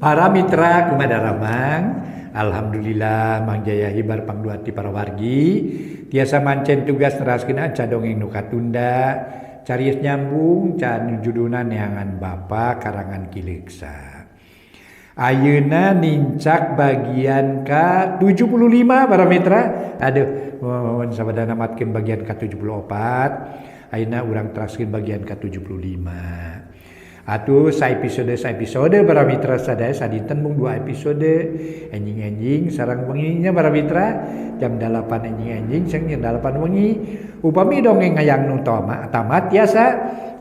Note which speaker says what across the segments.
Speaker 1: Para mitra kumaha daramang, alhamdulillah Mang Jaya hibar pangduati para wargi tiasa mancen tugas neraskeun aca dongeng nu katunda carios nyambung can judulna Neangan Bapa karangan Ki Leuksa. Ayeuna nincak bagian ka-75 para mitra. Aduh, mohon sabada namatkeun bagian ka-74. Ayeuna urang teraskeun bagian ka-75. Atuh saepisode para mitra sadaya sadinten mung 2 episode enjing-enjing sareng wenginya para mitra jam 8 enjing-enjing sareng jam 8 wengi. Upami dongeng hayang nu tamat tiasa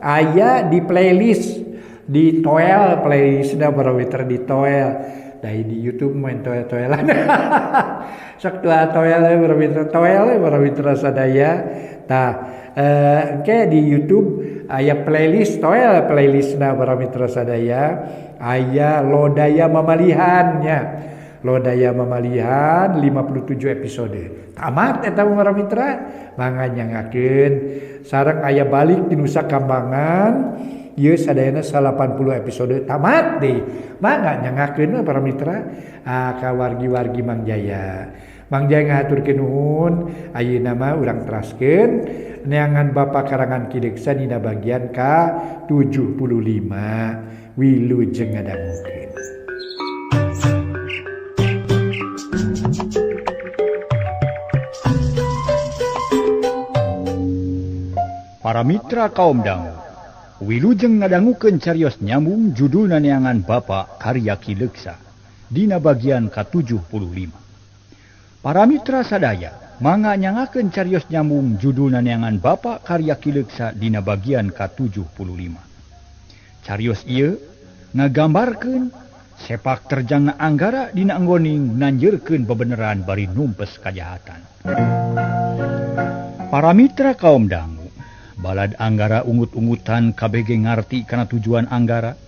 Speaker 1: aya di playlist di toel playlistna para mitra di toel dari di YouTube main toel-toelan. Sok tua toel para mitra toel para mitra sadaya. Tah engke di YouTube aya playlist toel playlistna para mitra sadaya aya Lodaya Mamalihan nya. Lodaya Mamalihan 57 episode. Tamat eta para mitra mangga nyangakeun sareng aya balik di Nusa Kambangan ieu sadayana 80 episode tamat deui. Mangga nyangakeun para mitra ka wargi-wargi Mang Jaya. Mang Jaya ngahaturkeun nuhun ayeuna mah urang teraskeun Neangan Bapa karangan Ki Leuksa dina bagian ka-75 wilujeng ngadangukeun.
Speaker 2: Para mitra kaum dangu, wilujeng ngadangukeun carios nyambung judulna Neangan Bapa karya Ki Leuksa dina bagian ka-75. Para mitra sadaya, mangga nyangakeun carios nyambung judulna Neangan Bapa karya Ki Leuksa dina bagian ka-75. Carios ieu ngagambarkeun sepak terjangna Anggara dina anggoning nanjeurkeun bebeneran bari numpes kajahatan. Para mitra kaum dangu, balad Anggara ungut-ungutan kabege ngarti kana tujuan Anggara.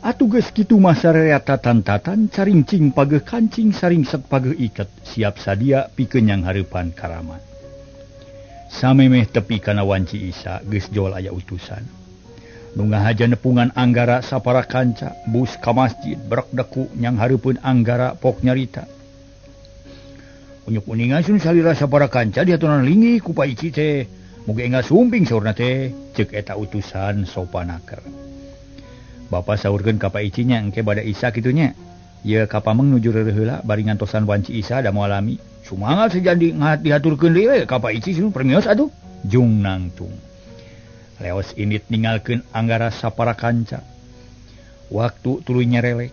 Speaker 2: Atuh geus kitu mah sararea tatan-tatan carincing pageuh kancing saringset pageuh iket siap sadia pikeun nyang hareupan karamat. Samemeh tepi kana wanci Isa geus jol aya utusan. Nu ngahaja nepungan Anggara sapara kanca bus ka masjid brek deku nyang hareupeun Anggara pok nyarita. Unyuk uningan sun salira sapara kanca diaturan linggih ku Pak Ici teh. Mugi enggal sumping saurna teh ceuk eta utusan sopanaker. Bapak saurkeun ka Pak Ici nya engke bada Isa kitu nya. Ieu ka pameng nuju reureuh heula bari ngantosan wanci Isa da moal lami. Sumangat sejadi dihaturkeun deui we ka Pak Ici sun permios atuh. Jung nangtung. Leos indit ninggalkeun Anggara sapara kanca. Waktu tuluy nyerelek.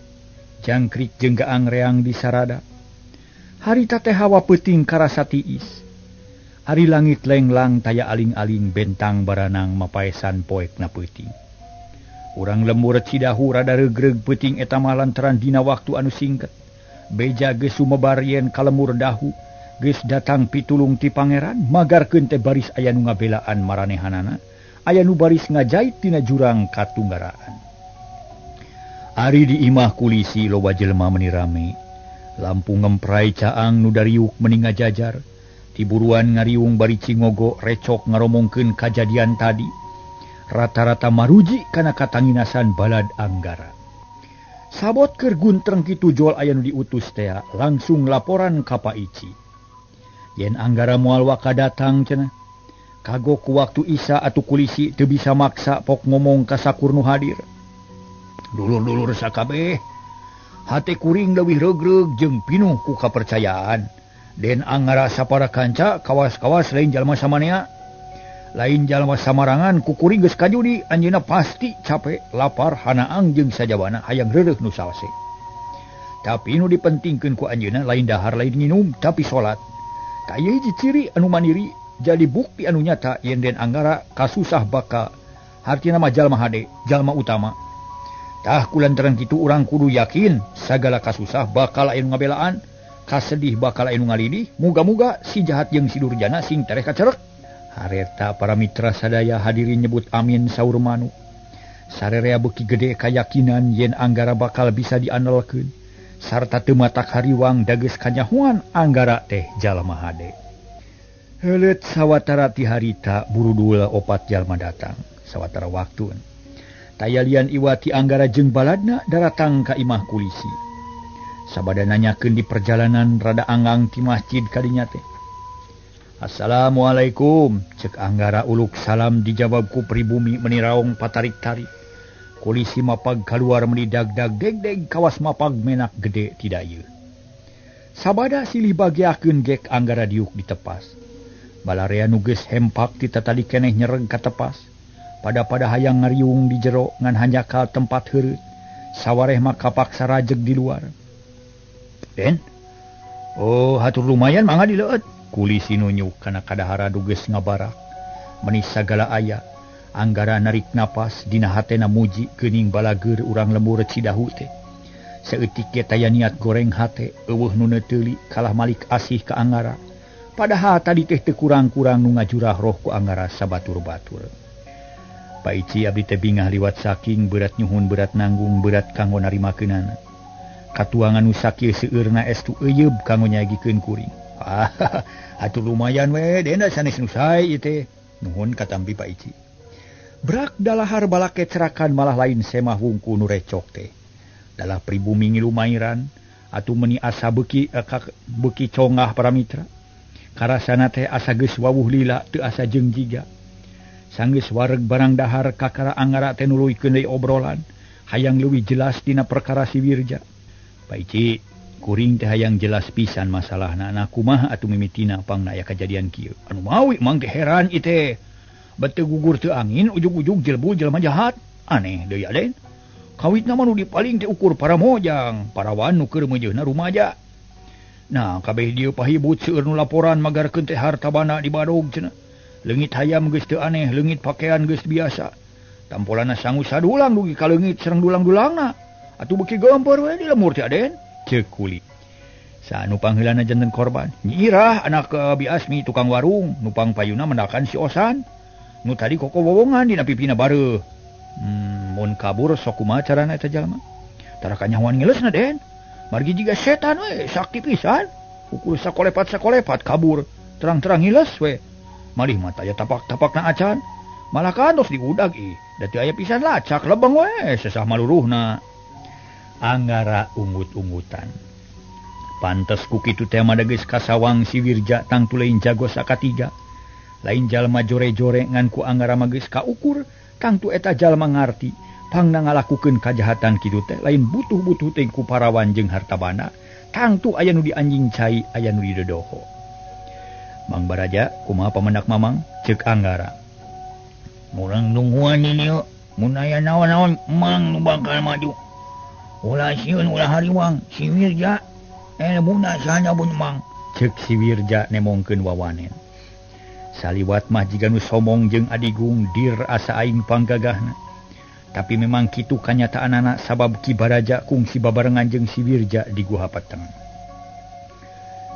Speaker 2: Jangkrik jeung gaang reang di sarada. Harita teh hawa peuting karasa tiis. Ari langit lenglang taya aling-aling bentang baranang mapaesan poekna peuting. Urang lembur Cidahu rada regreg peuting eta mah lantaran dina waktu anu singkat. Beja geus sumebar yen ka lemur dahu, geus datang pitulung ti pangeran, magarkeun teh baris aya nu ngabelaan maranehanana, aya nu baris ngajait tina jurang katunggaraan. Ari di imah kulisi loba jelema meuni rame. Lampu ngemprai caang nu dariuk meuni ngajajar. Tiburuan ngariung bari cingogo recok ngaromongkeun kajadian tadi. Rata-rata maruji kana katanginasan balad Anggara. Sabot keur guntreng kitu jol aya nu diutus tea langsung laporan ka Pak Ici. Yen Anggara moal waka datang cenah. Kagok ku waktu Isa atuh kulisi teu bisa maksa pok ngomong ka sakur nu hadir. Dulur-dulur sakabeh hate kuring leuwih regreg jeung pinuh ku kapercayaan. Den Anggara sapara kanca kawas-kawas lain jalma samanea. Lain jalma samarangan kukuring geus kajudi anjeunna pasti capek lapar hanaang jeung sajabana hayang reureuh nu salse. Tapi nu dipentingkeun ku anjeunna lain dahar lain nginum tapi salat. Ka ieu hiji ciri anu mandiri jadi bukti anu nyata yen Den Anggara kasusah bakal hartina mah jalma hade jalma utama. Tah kulantaran kitu urang kudu yakin sagala kasusah bakal aya nu ngabelaan, kasedih bakal aya nu ngalidih, muga-muga si jahat jeung si durjana sing tereh kacerek. Hareta para mitra sadaya hadirin nyebut amin saur manuk. Sarerea beuki gede kayakinan yen Anggara bakal bisa diandalkeun. Sarta teu matak hariwang dageus kanyahoan Anggara teh jalma hade. Heuleut sawatara ti harita burudul opat jalma datang sawatara waktun. Taya lian iwati Anggara jeung baladna daratang ka imah kulisi. Sabada nanyakeun di perjalanan rada anggang ti masjid kadinya teh. Assalamualaikum, cek Anggara uluk salam dijawab ku pribumi meni raong patarik-tarik. Kulisi mapag kaluar meni dag-dag deg-deg kawas mapag menak gede tidak ieu. Sabada silih bagiakeun gek Anggara diuk ditepas. Balarea nu geus hempak ti tatadi keneh nyereg ka tepas. Pada-pada hayang ngariung di jero ngan hanjakal tempat heureut. Sawareh mah kapaksa rajeg di luar. Den? Oh, hatur lumayan mangga dileueut. Kulisi nunyuk kana kadahara dugeus ngabarak. Meni sagala aya. Anggara narik napas dina hatena muji geuning balageur urang lembur Cidahu teh. Saeutik ge taya niat goreng hate eueuh nu neuteuli kalah malik asih ka Anggara. Padahal tadi teh teu kurang-kurang nu ngajurah roh ku Anggara sabatur-batur. Pak Ici abdi teh bingah liwat saking berat nyuhun berat nanggung berat kanggo narimakeunana. Katuangan nu sakieu seueurna estu euyeub kanggo nyagikeun kuring. Ah, atuh lumayan we denda sanes nu sae ieu teh. Nuhun katampi Pak Ici. Brak dalahar balake cerakan malah lain semah wungku nu recok teh. Dalah pribumi ngilumairan atuh meni asa beuki beuki congah para mitra. Karasana teh asa geus wawuh lila teu asa jeung jiga. Sanggeus wareg barang dahar kakara Anggara teh nuluykeun deui obrolan, hayang leuwih jelas dina perkara si Wirja. Pak Ici, kuring teh hayang jelas pisan masalahna. Nah kumaha atuh mimitina pangna aya kajadian kieu. Anu mawi mang teh heran ieu teh. Bete gugur teu angin ujug-ujug jelbul jelema jahat. Aneh deui aden. Kawitna mah nu dipaling teh ukur paramojang, parawan nu keur meujeuhna rumaja. Nah, kabeh dieu pahibut seueur nu laporan magarkeun teh harta bana di badog cenah. Leungit hayam geus teu aneh, leungit pakaian geus biasa. Tampolana sangu sadulang dugi ka leungit sareng dulang-dulangna. Atuh beuki geumpeur we di lemur teh aden. Ceuk kuli. Saanu pangheulana janten korban? Nyi Irah anak Bi Asmi tukang warung, nu pangpayuna mendakan si Osan. Nu tadi koko wowongan dina pipina bareuh. Mun kabur sok kumaha carana eta jalma? Tara kanyahoan ngeulesna den. Margi jiga setan we, sakti pisan. Ukur sakolepat-sakolepat kabur, terang-terang ngiles we. Malih mata aya tapak-tapakna acan. Malah kantos diudag ih, da teu aya pisan lacak lebeng we sesah maluruhna. Anggara unggut-unggutan. Pantes ku kitu teh mah geus kasawang si Wirja tangtu lain jago sakatiga. Lain jalma jore-jore ngan ku Anggara mah geus kaukur, tangtu eta jalma ngarti. Pangna ngalakukeun kajahatan kitu teh lain butuh-butuh teh ku parawan jeung harta banda, tangtu aya nu dianjing cai, aya nu didodoho. Mang Baraja, kumaha pamendak Mamang? Ceuk Anggara.
Speaker 3: Murang nungguan di dieu, mun aya naon-naon Mang nu bakal maju. Ulah sieun ulah hariwang, si Wirja elmuna saha pun Mang.
Speaker 2: Ceuk si Wirja nemongkeun wawanen. Saliwat mah jiga nu somong jeung adigung dir asa aing panggagahna. Tapi memang kitu kanyataanana sabab Ki Baraja kungsi babarengan jeung si Wirja di Guha Peteng.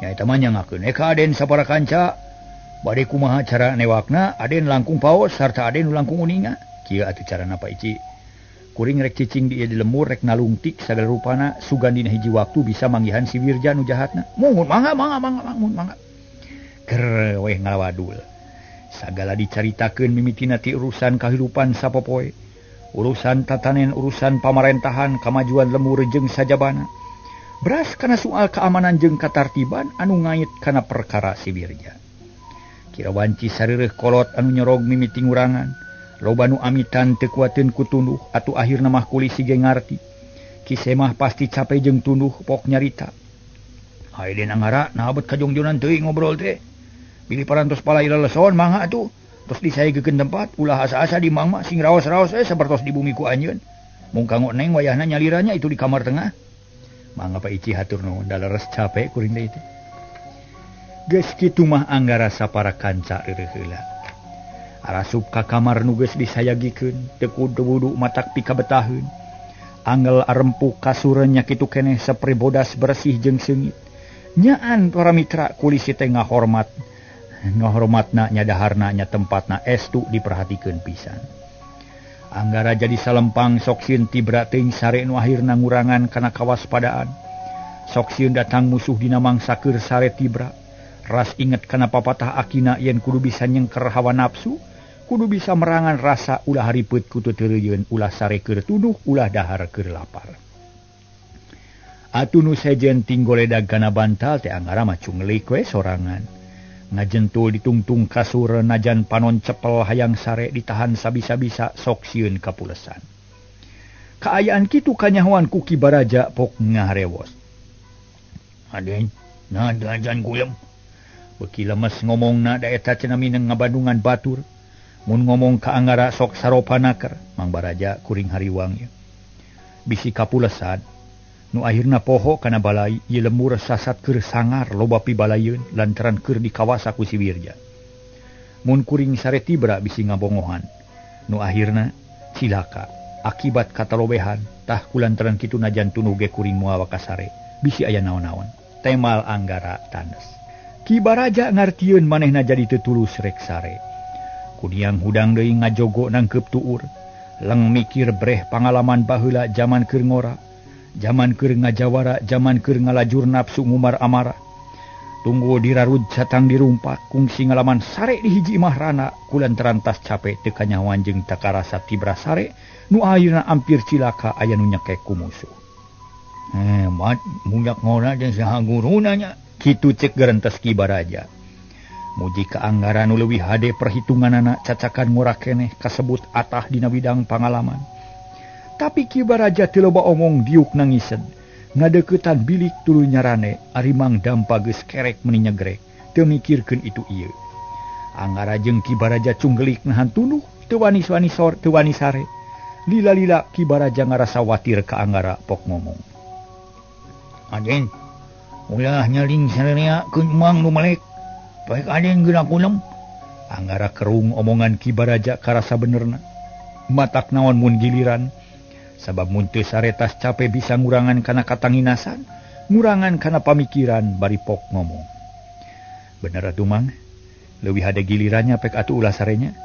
Speaker 2: Nya eta mah nyangakeun ka Aden sapara kanca. Bade kumaha cara newakna, Aden langkung paos sarta Aden nu langkung uninga. Kieu atuh carana Pak Ici. Kuring rek cicing di ieu di lemur rek nalungtik sagala rupana sugan dina hiji waktu bisa manggihan si Wirja nu jahatna. Muhun mangga mangga mangga muhun mangga. Ger weh ngalawadul. Sagala dicaritakeun mimitina ti urusan kahirupan sapopoe. Urusan tatanen, urusan pamarentahan, kamajuan lemur jeung sajabana. Beras kana soal keamanan jeung katartiban anu ngait kana perkara si Wirja. Kira wanci sareureuh kolot anu nyorog mimiti ngurangan. Loba nu amitan teu kuateun ku tunduh atuh akhirna mah kulisi ge ngarti. Ki Semah pasti cape jeung tunduh pok nyarita.
Speaker 3: Hae den Anggara naha bet kajongjonan teuing ngobrol teh. Bilih parantos palai leleson mangga atuh. Tos disaegekeun tempat ulah asa-asa di mang mah sing raos-raos we sapertos di bumi ku anjeun. Mung kanggo neng wayahna nyaliranya itu di kamar tengah.
Speaker 2: Mangga Pak Ici hatur nuhun da leres capek kuring deui teh. Geus kitu mah Anggara sapara kanca reureuh heula. Arasup ka kamar nu geus disayagikeun, teu kudu wudu matak pikabetaheun. Angel arempuk kasureun nya kitu keneh sapri bodas bersih jeung seungit. Nyaan para mitra kulisi teh ngahormat. Ngahormatna nya daharna nya tempatna estu diperhatikeun pisan. Anggara jadi salempang sok sieun tibra teuing sare nu akhirna ngurangan kana kawaspadaan. Sok sieun datang musuh dina mangsa keur sare tibra. Ras inget kana papatah akina yen kudu bisa nyengker hawa nafsu, Kudu bisa merangan rasa ulah haripet ku teu ulah sare keur tuduh ulah dahar keur lapar. Atuh nu sejen tinggoledag kana bantal teh Anggara mah cunglik we sorangan. Ngajentul ditungtung kasur najan panon cepel hayang sare ditahan sabisa-bisa sok sieun kapulesan. Kaayaan kitu kanyahoan ku Ki Baraja pok ngaharewos. Aden, nah ajan kulem. Beuki lemes ngomongna da eta cenah mineng ngabandungan batur. Mun ngomong ka Anggara sok saropa naker, Mang Baraja kuring hariwang ieu. Bisi kapulesan, nu akhirna poho kana balai ieu lemur sasat keur sangar loba pibalayeun lantaran keur dikawasa ku si Wirja. Mun kuring sare tibra bisi ngabongohan, nu akhirna cilaka akibat katalobehan tah kulantaran kitu najan tunuh ge kuring moal wakasare bisi aya naon-naon. Temal Anggara tanes. Ki Baraja ngartieun manehna jadi teu tulus rek sare. Kudiang hudang deui ngajogo nangkeup tuur, leng mikir breh pangalaman baheula jaman keur ngora, jaman keur ngajawara, jaman keur ngalajur nafsu ngumar amara. Tunggu dirarud catang dirumpak, kungsi ngalaman sare di hiji imah rana, kulantaran tas capek teu kanyahoan jeung takarasa tibra sare, nu ayeuna ampir cilaka aya nu nyekek ku musuh. Mat munyak ngora jeung saha guruna nya, kitu cek gerentes Ki Baraja. Muji ka Anggara nu leuwih hade perhitunganana cacakan ngora keneh kasebut atah dina bidang pangalaman. Tapi Ki Baraja teu loba omong diuk nangised. Ngadeuketan bilik tuluy nyarane ari Mang Dampa geus kerek meuni nyegrek teu mikirkeun itu ieu. Anggara jeung Ki Baraja cunggelik nahan tunuh teu wani-wani sor teu wani sare. Lila-lila Ki Baraja ngarasa watir ka Anggara pok ngomong.
Speaker 3: Aden, ulah nyaling sarerea keun Mang nu melek. Baik aden geuna kulem.
Speaker 2: Anggara kerung omongan Ki Baraja karasa benerna. Matak naon mun giliran. Sabab mun teu sare tas cape bisa ngurangan kana katanginasan, ngurangan kana pamikiran bari pok ngomong. Bener atuh Mang, leuwih hade gilirannya pek atuh ulah sarenya.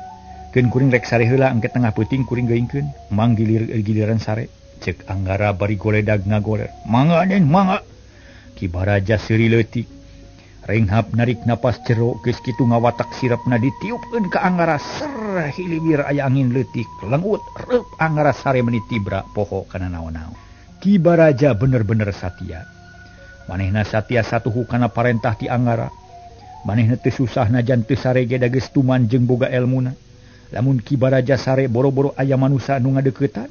Speaker 2: Keun kuring rek sare heula engke tengah peuting kuring geuingkeun. Mang giliran sare. Cek Anggara bari goledag ngagoler.
Speaker 3: Mangga aden, mangga.
Speaker 2: Ki Baraja seuri leutik. Renghap narik napas jero geus kitu ngawatak sirepna ditiupkeun ka Anggara ser hiliwir aya angin leutik lengut reup Anggara sare meuni tibra poho kana naon-naon. Ki Baraja bener-bener satia. Manehna satia satuhu kana parentah ti Anggara. Manehna teu susah najan teu sare ge da geus tuman jeung boga elmuna. Lamun Ki Baraja sare boro-boro aya manusa nu ngadeuketan.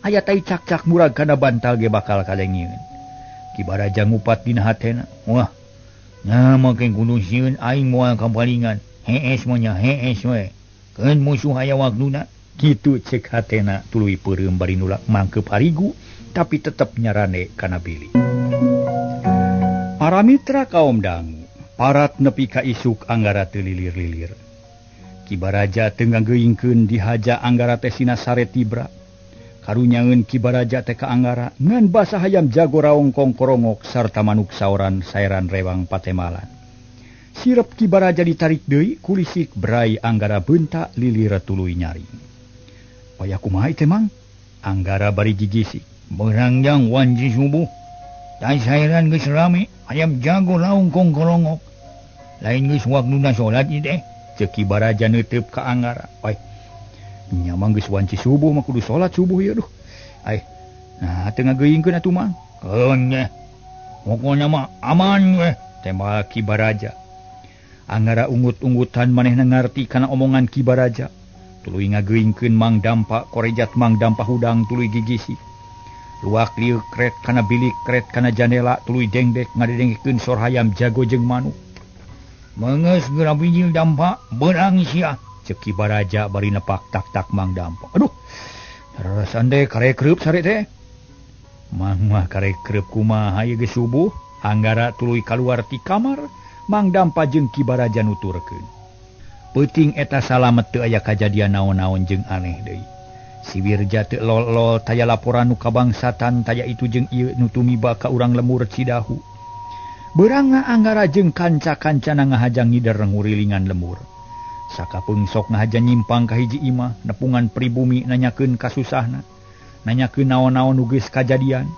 Speaker 2: Aya tai cak-cak murag kana bantal ge bakal kalengieun. Ki Baraja ngupat dina hatena.
Speaker 3: Wah, nah make kudu sieun aing moal kapalingan. Hees mah nya hees we. Keun musuh aya waktuna.
Speaker 2: Kitu cek hatena tuluy peureum bari nulak mangkeup harigu tapi tetep nyarane kana bilik. Para mitra kaum dangu, parat nepi ka isuk Anggara teu lilir-lilir. Ki Baraja teu ngageuingkeun dihaja Anggara teh sina sare tibra. Karunyaeun Ki Baraja teh ka Anggara ngan basa hayam jago raongkong korongok sarta manuk saoran saeran rewang patemalan. Sirep Ki Baraja ditarik deui kulisik brai Anggara beunta lilir tuluy nyaring. Waya kumaha teh Mang? Anggara bari gigisik.
Speaker 3: Berangjang wanci subuh. Tai saeran geus rame, hayam jago raongkong korongok. Lain geus waktuna salat ieu teh.
Speaker 2: Ceuk Ki Baraja neuteup ka Anggara. Oi. Nya mah geus wanci subuh mah kudu salat subuh ieu duh. Ai. Nah teu ngageuingkeun atuh Mang.
Speaker 3: Keun ge. Pokona mah aman we.
Speaker 2: Tembak Ki Baraja. Anggara ungut-ungutan manehna ngarti kana omongan Ki Baraja. Tuluy ngageuingkeun Mang Dampa korejat Mang Dampa hudang tuluy gigisik. Luak lieu kret kana bilik kret kana jandela tuluy dengdek ngadedengkeun sor hayam jago jeung manuk.
Speaker 3: Meungeus geura bijil Dampa beurang sia.
Speaker 2: Ceuk Ki Baraja bari nepak tak-tak Mang Dampa. Aduh, rarasan deh karekreup sare teh. Mang mah karekreup kumaha ieu geus subuh. Anggara tuluy kaluar ti kamar, Mang Dampa jeung Ki Baraja nuturkeun. Peuting eta salamet teu aya kajadian naon-naon jeung aneh deui. Si Wirja teu lol-lol taya laporan nu kabangsatan taya itu jeung ieu nu tumiba ka urang lemur Cidahu. Beurangna Anggara jeung kanca-kancana ngahajang ngider ngurilingan lemur. Sakapeung sok ngahaja nyimpang ka hiji imah, nepungan pribumi nanyakeun kasusahna, nanyakeun naon-naon nu geus kajadian.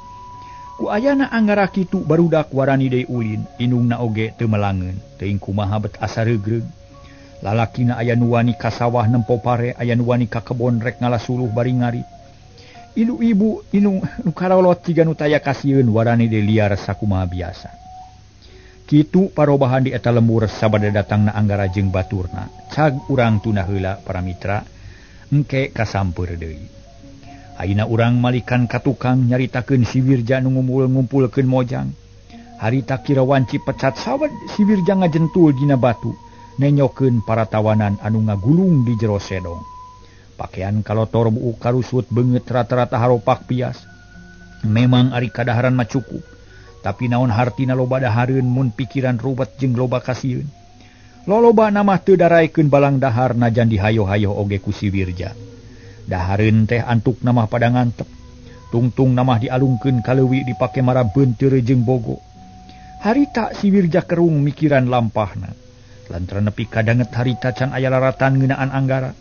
Speaker 2: Ku ayana Anggara kitu barudak warani deui ulin, indungna oge teu melangeun, teuing kumaha bet asa reugreug. Lalakina aya nu wani ka sawah nempo pare, aya nu wani ka kebon rek ngalasuluh bari ngarit. Ibu-ibu inu nu karolot ciga nu taya kasieun warani de liar sakumaha biasa. Kitu parobahan di eta lembur sabada datangna Anggara jeung baturna. Cag urang tunda heula para mitra, engke kasampeur deui. Ayeuna urang malikan ka tukang nyaritakeun si Wirja nu ngumpul-ngumpulkeun mojang. Harita kira wanci pecat sawed si Wirja ngajentul dina batu, nenyokeun para tawanan anu ngagulung di jero sedong. Pakaian kalotor buuk karusut beungeut rata-rata haropak pias. Memang ari kadaharan mah cukup, tapi naon hartina loba dahareun mun pikiran ruwet jeung loba kasieun. Loloba mah teu daraekeun balang dahar najan dihayo-hayo oge ku si Wirja. Dahareun teh antuk mah pada ngantep. Tungtung mah dialungkeun ka leuwi dipake mara beunteur jeung bogo. Harita si Wirja kerung mikiran lampahna. Lantaran nepi kadanget harita can aya laratan ngeunaan Anggara.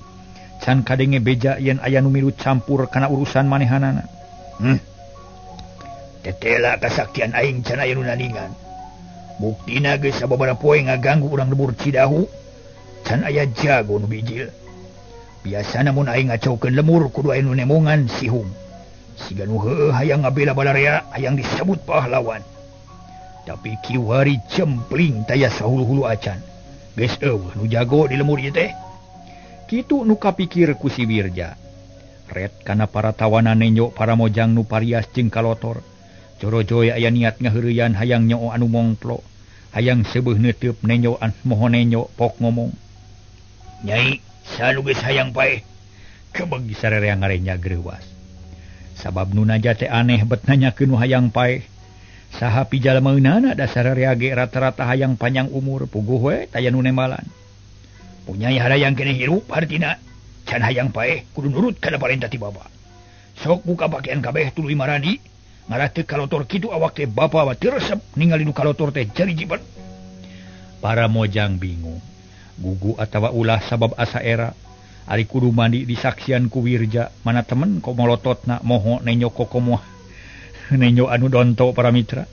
Speaker 2: Can kadenge beja yen aya nu milu campur kana urusan manehanana.
Speaker 3: Tetela kasaktian aing can aya nu naningan. Buktina geus sababaraha poe ngaganggu urang lembur Cidahu. Can aya jago nu bijil. Biasana mun aing ngacaukeun lemur kudu aya nu nemongan sihung. Siga nu heueuh hayang ngabela balarea, hayang disebut pahlawan. Tapi kiwari cempling taya sahulu-hulu acan. Geus eueuh nu jago di lemur ieu teh.
Speaker 2: Kitu nu kapikir ku si Wirja. Ret kana para tawanan nenjo para mojang nu parias jeung kalotor. Jorojoy aya niat ngaheureuyan hayang nyoo anu mongplo. Hayang seubeuh neuteub nenjo an moho nenjo pok ngomong.
Speaker 3: Nyai, salu geus hayang paeh.
Speaker 2: Kebeg sarerea ngarenya greuwas. Sabab nu naja teh aneh bet nanyakeun nu hayang paeh. Saha pijalmeunana da sarerea ge rata-rata hayang panjang umur puguh we taya nu nembalan.
Speaker 3: Punyai harayang keneh hirup hartina can hayang paeh kudu nurut kana parentah ti bapa. Sok buka pakaian kabeh tuluy marandi, ngarah teu kalotor kitu awak teh bapa mah teu resep ningali nu kalotor teh jari jibat.
Speaker 2: Para mojang bingung. Gugu atawa ulah sabab asa era. Ari kudu mandi disaksian ku Wirja, mana temen kok molototna moho nenyo kokomoh. Nenyo anu donto para mitra.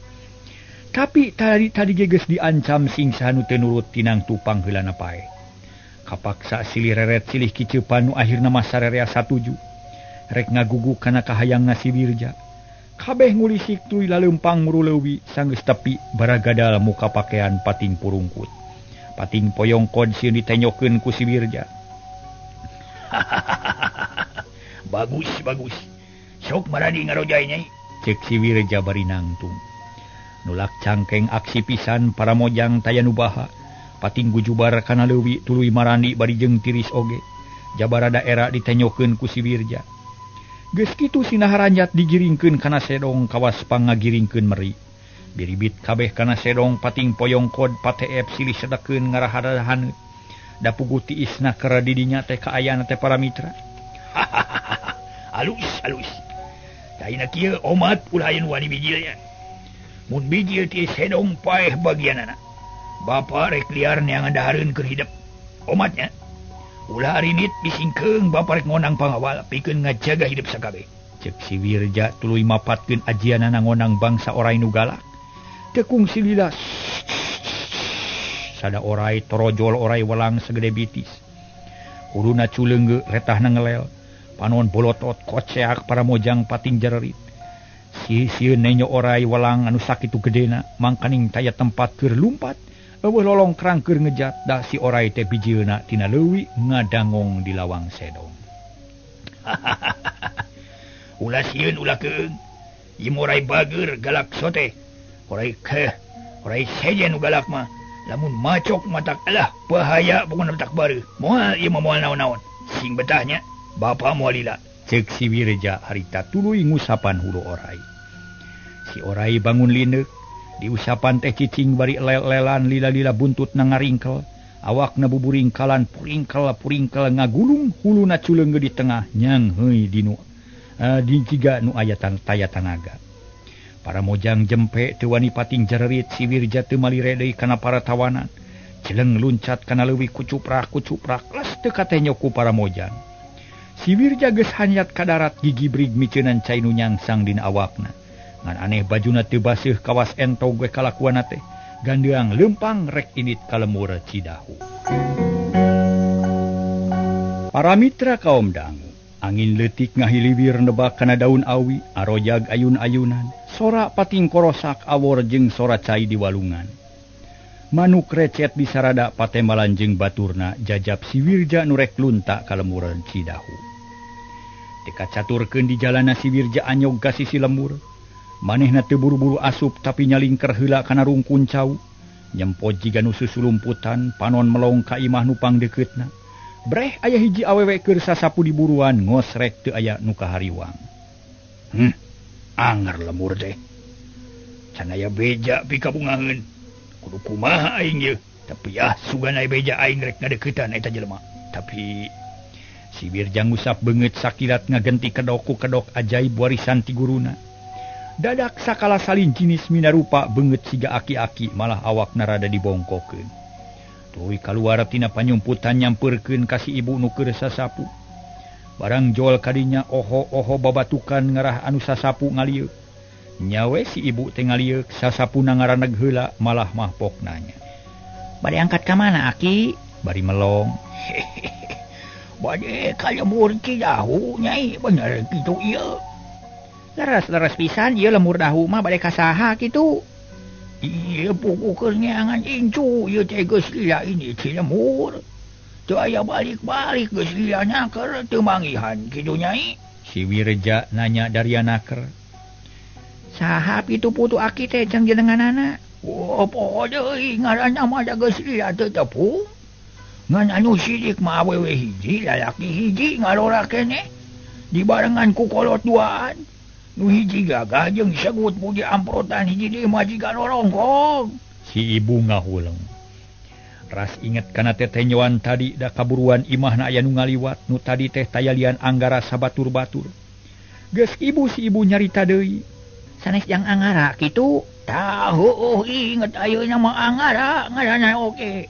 Speaker 2: Tapi tadi geus diancam singsa nu teu nurut tinang tupang heulana paeh. Kapaksa silih reret silih kiceupan nu akhirna mah sarerea satuju. Rek ngagugu kana kahayangna si Wirja. Kabeh ngulisik tuluy laleumpang muruleuwi sanggeus tepi baragadal muka pakaian pating purungkut. Pating poyongkod sieun ditenyokeun ku si Wirja.
Speaker 3: Bagus bagus. Sok marani ngarojai nyai.
Speaker 2: Cek si Wirja bari nangtung. Nulak cangkeng aksi pisan para mojang taya nu baha. Pating gujubar kana leuwi tuluy marandi bari jeung tiris oge. Jabara daerah ditenyokeun ku si Wirja. Geus kitu sinaharanjat digiringkeun kana sedong kawas pangagiringkeun meri. Biribit kabeh kana sedong pating poyongkod pateep silih sedekeun ngarahadahaneut. Da puguh tiisna keur di dinya teh kaayana teh para mitra.
Speaker 3: Alus alus. Taina kieu omat ulah aya nu wani bijilnya. Mun bijil tiis sedong paeh bagianana. Bapa rek liar neangan dahareun keur hidep. Omatnya ulah arinit disingkeung bapa rek ngonang pangawal pikeun ngajaga hidup sakabeh.
Speaker 2: Cek si Wirja tuluy mapatkeun ajianana ngonang bangsa orai nu galak. Teu kungsi lila sada orai torojol orai welang segede bitis. Huluna culeungge retahna ngelel. Panon bolotot koceak para mojang pating jererit. Si sieun nenyo orai welang anu sakitu gedena mangkaning taya tempat keur lumpat. Eueuh lolongkrang keur ngejat da si orai teh bijilna tina leuwi ngadangong di lawang sedong.
Speaker 3: Ulah sieun ulah keung. Ieu orai bager galak sote. Orai keh, orai sejen nu galak mah. Lamun macok matak alah bahaya pokona tak bareuh. Moal ieu mah moal naon-naon. Sing betahnya bapa moal lila.
Speaker 2: Cek si Wirja harita tuluy ngusapan hulu orai. Si orai bangun lineuk. Diusapan teh cicing bari lel-lelan lila-lila buntut na ngaringkel, awakna buburingkalan puringkel-puringkel ngagulung huluna culeungge di tengah nyangheui dinu di jiga nu aya taya tanaga. Para mojang jempe teu wani pating jererit si Wirja teu malire deui kana para tawanan. Celeng luncat kana leuwi kucuprak-kucuprak las teu katenyo ku para mojang. Si Wirja geus hanyat ka darat gigibrig miceunan cai nu nyangsang dina awakna. Ngan aneh bajuna teu baseuh kawas entog we kalakuanna teh. Gandeang leumpang rek indit ka lemur Cidahu. Para mitra kaum dangu, angin leutik ngahiliwir nebak kana daun awi, arojag ayun-ayunan, sora pating korosak awor jeung sora cai di walungan. Manuk recet bisarada patembalan jeung baturna jajab si Wirja nu rek lunta ka lemuran Cidahu. Teu kacaturkeun di jalana si Wirja anyog ka sisi lembur. Manehna teu buru-buru asup tapi nyalingker heula kana rungkun cau. Nyempot jiga nu susulumputan, panon melong ka imah nu pangdekeutna. Breh aya hiji awewe keur sasapu di buruan ngosrek teu aya nu kahariwang.
Speaker 3: Anger lemur teh. Can aya beja pikabungaheun. Kudu kumaha aing ye? Tapi ah sugan aya beja aing rek ngadeuketan eta jelema.
Speaker 2: Tapi si Wirja ngusap beungeut sakilat ngagenti kedok ku kedok ajaib warisan ti guruna. Dadak sakala salin jinis minarupa beungeut siga aki-aki malah awakna rada dibongkokeun. Tuluy kaluar tina panyumputan nyampeurkeun ka si ibu nu keur sasapu. Barang jol kadinya oho-oho babatukan ngarah anu sasapu ngalieuk. Nyawe si ibu teh ngalieuk sasapuna ngaraneg heula malah mahpok nanya.
Speaker 3: Bade angkat ka mana aki?
Speaker 2: Bari melong.
Speaker 3: Bade ka lembur Cidahu nyai, bener kitu ieu. Leres-leres pisan ieu lemur dahu mah bade ka saha kitu? Iya pugu keur neangan incu ieu teh geus lila ini ci lemur. Teu aya balik-balik geus lila naker teu manggihan kitu nyai.
Speaker 2: Si Wirja nanya daria naker.
Speaker 3: Saha pitu putu aki teh jang jenenganana? Oh poho deui ngaranna mah da geus lila teu tepung. Ngan anu sidik mah awewe hiji lalaki hiji ngalora keneh dibarengan ku kolot duaan. Nu hiji gagah jeung segut puji amprotan hiji deui mah jiga lorongkong.
Speaker 2: Si ibu ngahuleng. Ras inget kana tetenyoan tadi da kaburuan imahna aya nu ngaliwat nu tadi teh tayalian anggara sabatur-batur. Geus ibu si ibu nyarita deui.
Speaker 3: Sanes jang Anggara kitu? Tah heueuh inget ayeuna mah Anggara ngaranna oge.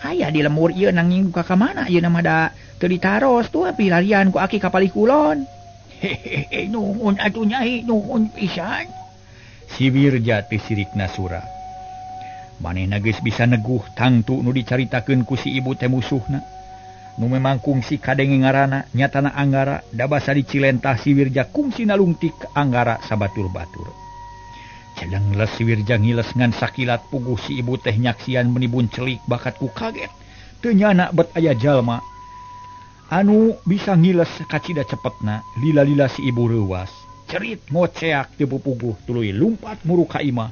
Speaker 3: Aya di lemur ieu nanging ka mana ieu mah da teu ditaros tuh pilarian ku aki ka palih kulon. Hehehe nuhun atuh nyai nuhun pisan.
Speaker 2: Si Wirja teh sirikna sura. Manehna geus bisa neguh tangtu nu dicaritakeun ku si ibu teh musuhna. Nu memang kungsi kadenge ngaranna nyatana Anggara da basa dicilentah si Wirja kungsi nalungtik Anggara sabatur-batur. Celeng les si Wirja ngiles ngan sakilat puguh si ibu teh nyaksian menibun celik bakat ku kaget. Teu nyana bet aya jalma anu bisa ngiles kacida cepetna lila-lila si ibu reuwas cerit ngoceak teu pupuguh tuluy lumpat muru ka imah.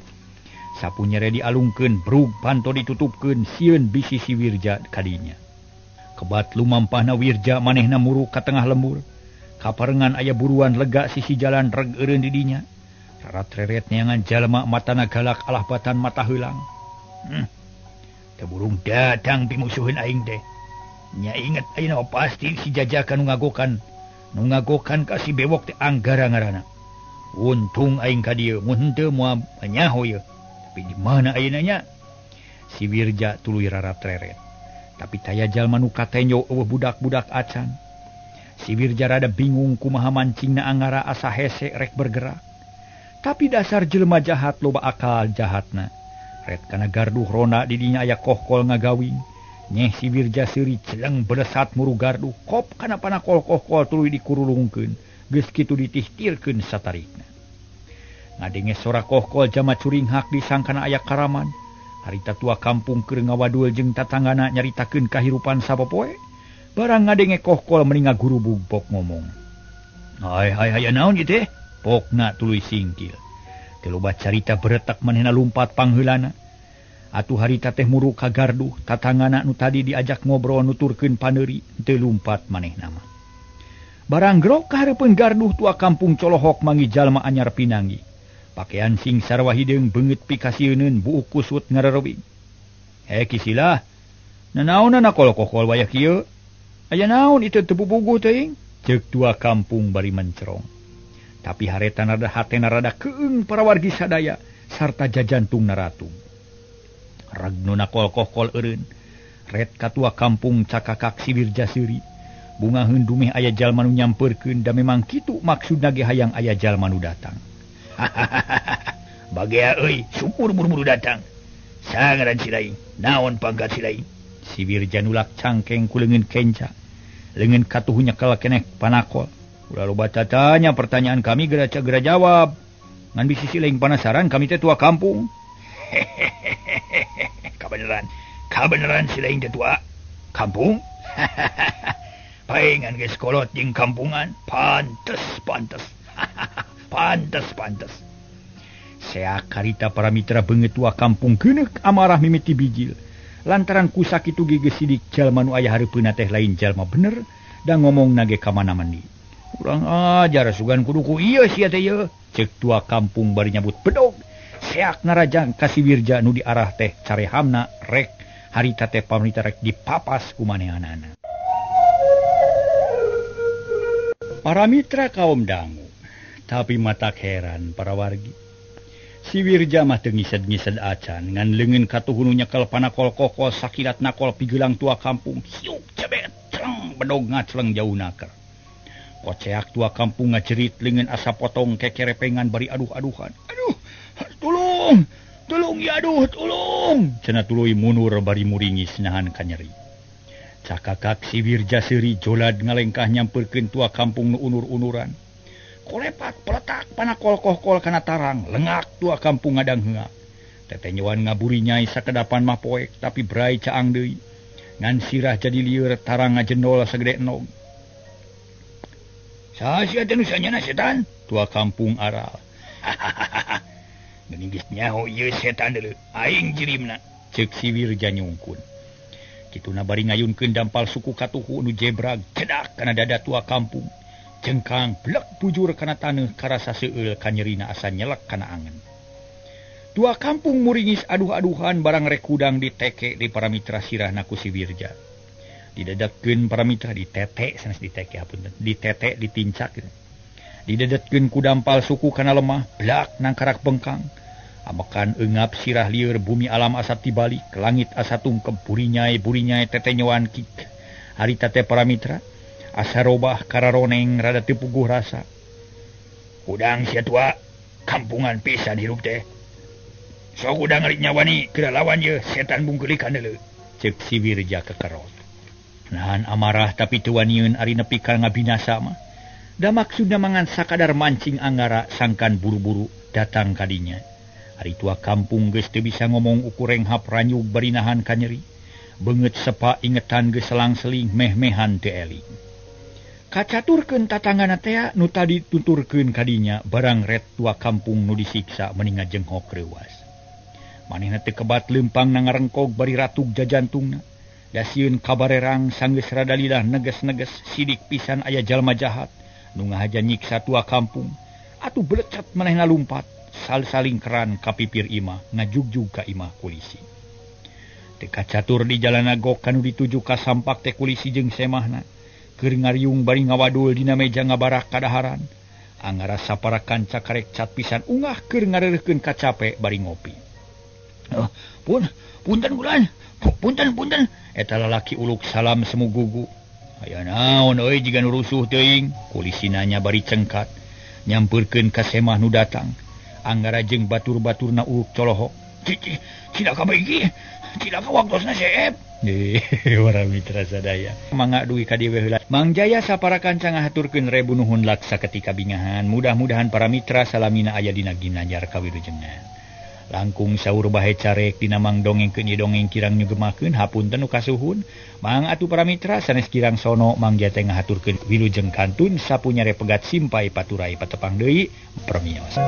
Speaker 2: Sapu nyere dialungkeun brug panto ditutupkeun sieun bisi si Wirja kadinya. Kebat lumampahna Wirja manehna muru ka tengah lembur. Kaparengan aya buruan lega sisi jalan reg eureun di dinya. Rarat-reret neangan jalma matana galak alah batan mata heulang.
Speaker 3: Teu burung datang pimusuheun aing teh. Nya inget ayeuna pasti si jajakan nu ngagokan ka si bewok teh Anggara ngaranna. Untung aing ka dieu mun henteu moal nyaho ieu. Tapi di mana ayeuna nya?
Speaker 2: Si Wirja tuluy rarat-reret. Tapi taya jalma nu katenyo eueuh budak-budak acan. Si Wirja rada bingung kumaha mancingna Anggara asa hese rek bergerak. Tapi dasar jelema jahat loba akal jahatna. Ret kana garduh rona di dinya aya kohkol ngagawing. Nyeh si Wirja seuri celeng belesat muru garduh kop kana panakol kohkol tuluy dikurulungkeun. Geus kitu ditihtirkeun satarikna. Ngadenge sora kohkol jama curinghak disangkana aya karaman. Harita tua kampung keur ngawadul jeung tatanggana nyaritakeun kahirupan sapopoe. Barang ngadenge kohkol meni ngagurubug pok ngomong. Hai hai aya naon ieu teh? Pokna tuluy singkil. Teu loba carita beretak manehna lumpat pangheulana. Atuh harita teh muru ka garduh tatanggana nu tadi diajak ngobrol nuturkeun paneuri teu lumpat manehna mah. Barang grok ka hareupeun garduh tua kampung colohok mangi jalma anyar pinanggi. Pakaian sing sarwa hideung beungeut pikasieuneun buuk kusut ngarerewing. Kisilah. Nanaonan kol-kokol wayah kieu? Aya naon itu teu pupuguh teuing? Ceuk tua kampung bari mencerong. Tapi hareta rada hatena rada keung para wargi sadaya sarta jajantung naratung. Ragnona kol-kokol eureun. Ret katua kampung cakakak si Wirja seuri. Bungaheun dumeh aya jalma nu nyampeurkeun da memang kitu maksudna ge hayang aya jalma nu datang.
Speaker 3: Bagea euy, syukur buru-buru datang. Sangaran si lain, naon pangkat si lain?
Speaker 2: Si Wirja nulak cangkeng ku leungeun kenca.
Speaker 3: Leungeun katuhu nyekel keneh panakol. Ulah loba tatanya pertanyaan kami geura geura jawab. Ngan bisi si lain penasaran kami teh tua kampung. Kabeneran. Kabeneran si lain teh tua kampung. Paingan geus kolot jeung kampungan. Pantes pantes. Pantes pantes. Seak karita para mitra beungeut tua kampung geuneuk amarah mimiti bijil. Lantaran ku sakitu ge geus sidik jalma nu aya hareupeunna teh lain jalma bener da ngomongna ge ka mana-mani. Urang ajar sugan kudu ku ieu sia teh yeuh. Ceuk tua kampung bari nyabut bedog. Seak narajang ka si Wirja nu diarah teh carehamna rek harita teh pamrita rek dipapas ku manehanana. Para mitra kaum dangu, tapi matak heran para wargi. Si Wirja mah teu ngised-ngised acan ngan leungeun katuhu nu nyekel panakol kokol sakilat nakol pigelang tua kampung. Siuk cebet cleng bedog ngacleng jauh naker. Koceak tua kampung ngajerit leungeun asa potong kekerepengan bari aduh-aduhan. Aduh, tolong, tolong ya aduh, tolong. Cenah tuluy mundur bari muringis nahan kanyeri. Cakakak si Wirja seuri jolad ngalengkah nyamperkeun tua kampung nu unur-unuran. Kolepak peletak panakol kohkol kana tarang, lengak tua kampung ngadang heungak. Tetenyoan ngaburi nyai sakedapan mah poek tapi brai caang deui. Ngan sirah jadi lieur tarang ngajendol sagede enog. Saha sia teh nu sanyana setan? Tua kampung aral. Geuning geus nyaho ieu setan deuleu, aing jirimna. Ceuk si Wirja nyungkun. Kituna bari ngayunkeun dampal suku katuhu nu jebrag cedak kana dada tua kampung. Jengkang blek bujur kana taneuh karasa seueul kanyerina asa nyelek kana angen. Tua kampung muringis aduh-aduhan barang rek hudang diteke di para mitra sirahna ku si Wirja. Didedetkeun para mitra ditete sanes diteke hapunten, ditete ditincak. Didedetkeun ku dampal suku kana lemah, blak nangkarak bengkang. Amekan eungap sirah lieur bumi alam asa tibalik, langit asa tungkep burinyai tetenyoan kik. Harita teh para mitra asa robah kararoneng rada teu puguh rasa. Hudang sia tua, kampungan pisan hirup teh. Sok hudang rik nyawani keur lawan ye setan bungkeulikan deuleu. Ceuk si Wirja kekerot. Nahan amarah tapi teu wanieun ari nepi ka ngabinasa mah. Da maksudna mangan sakadar mancing anggara sangkan buru-buru datang kadinya. Ari tua kampung geus teu bisa ngomong ukur renghap ranyug bari nahan kanyeri. Beungeut sepa ingetan geus selang-seling meh-mehan teu eling. Kacaturkeun tatanggana tea nu tadi tuturkeun kadinya barang ret tua kampung nu disiksa meni ngajenghok reuas. Manehna teu kebat leumpang na ngarengkog bari ratug jajantungna. Da sieun kabarerang sanggeus rada lilah neges-neges sidik pisan aya jalma jahat nu ngahaja nyiksa tua kampung. Atuh belecet manehna lumpat sal-saling keran ka pipir imah ngajugjug ka imah kulisi. Teu kacatur di jalana gok kanu dituju ka sampak teh kulisi jeung semahna. Keur ngariung bari ngawadul dina meja ngabarak kadaharan. Angara sapara kanca karek cat pisan ungah keur ngareureukkeun kacape bari ngopi. Oh, punten bulan, punten. Eta lalaki uluk salam semu gugu. Aya naon euy jiga nu rusuh teuing? Kulisi nanya bari cengkat. Nyampeurkeun ka semah nu datang. Anggara jeung batur-baturna uluk colohok. Cilaka bae cilaka waktosna seep. Para mitra sadaya mangga dugi ka dieu heula. Mang Jaya sapara kanca ngahaturkeun rebu nuhun laksa ketika bingahan. Mudah-mudahan para mitra salamina aya dina ginanjar kawilujengan. Langkung saur bahe carek dina mang dongengkeun ieu dongeng kirang nyugemakeun hapunten nu kasuhun. Mang atuh para mitra sanes kirang sono Mang Jaya teh ngahaturkeun wilujeng kantun sapunyare pegat simpai paturai patepang deui permios.